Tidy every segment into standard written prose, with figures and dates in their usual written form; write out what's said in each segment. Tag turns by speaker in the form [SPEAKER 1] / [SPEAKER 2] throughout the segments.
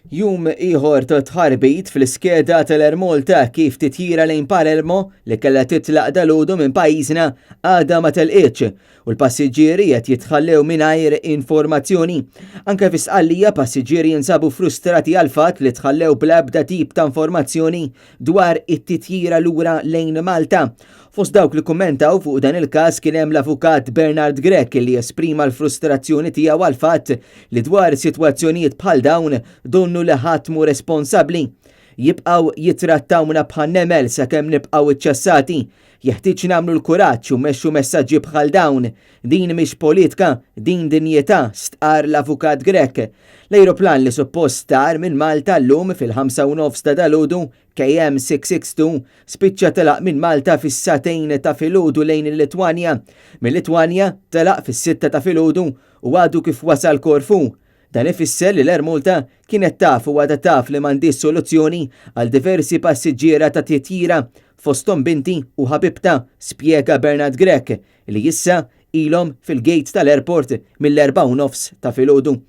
[SPEAKER 1] Jum ieħor ta' tħarbit fl-iskeda tal-Air Malta kif titjira lejn Palermo li kellha titlaq dalgħodu minn pajjiżna għadha ma telqitx u l-passiġġieri qed jitħallew mingħajr informazzjoni. Anke fi Sqallija passiġġieri jinsabu frustrati għall-fatt li tħallew bl-ebda tip ta' informazzjoni dwar it-titjira lura lejn Malta. Fost dawk li kummentaw fuq dan il-każ kien hemm l-Avukat Bernard Grech li esprima l-frustrazzjoni tiegħu għall-fatt li dwar sitwazzjonijiet bħal dawn donnu li ħadd mhu responsabbli. Jibqgħu jitrattawna bħan-nemel sakemm nibqgħu iċċassati. Jeħtieġ nagħmlu l-kuraġġ u mmexxu messaġġi bħal dawn. Din mhix politka, din dinjità, stqarr l-Avukat Grech. L-ajruplan li suppost tar minn Malta llum fil-5:30 ta' dalgħodu KM662 spiċċa telaq minn Malta fis-sagħtejn ta' filgħodu lejn il-Litwanja. Mil-Litwanja telaq fis-sitta ta' filgħodu u għadu kif wasal Korfu. Dan ifisser li l-Air Malta kienet taf u għadha taf li m'għandhiex soluzzjoni għal diversi passiġġiera ta' titjira, fosthom binti u ħabibta, spjega Bernard Grech, li issa ilhom fil-gate tal-airport mill-4:30 ta' filgħodu.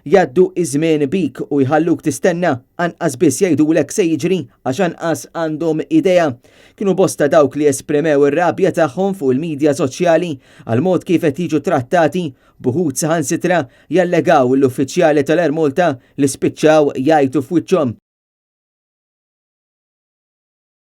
[SPEAKER 1] Jgħaddu iż-żmien bik u jħalluk tistenna, anqas biss jgħidulek se jiġri għax anqas għandhom idea. Kienu bosta dawk li esprimew ir-rabja tagħhom fuq il-midja soċjali għal mod kif qed jiġu trattati b'uħud saħansitra jallegaw l-uffiċjali tal-Air Malta li spiċċaw jgħajtu f'wiċċhom.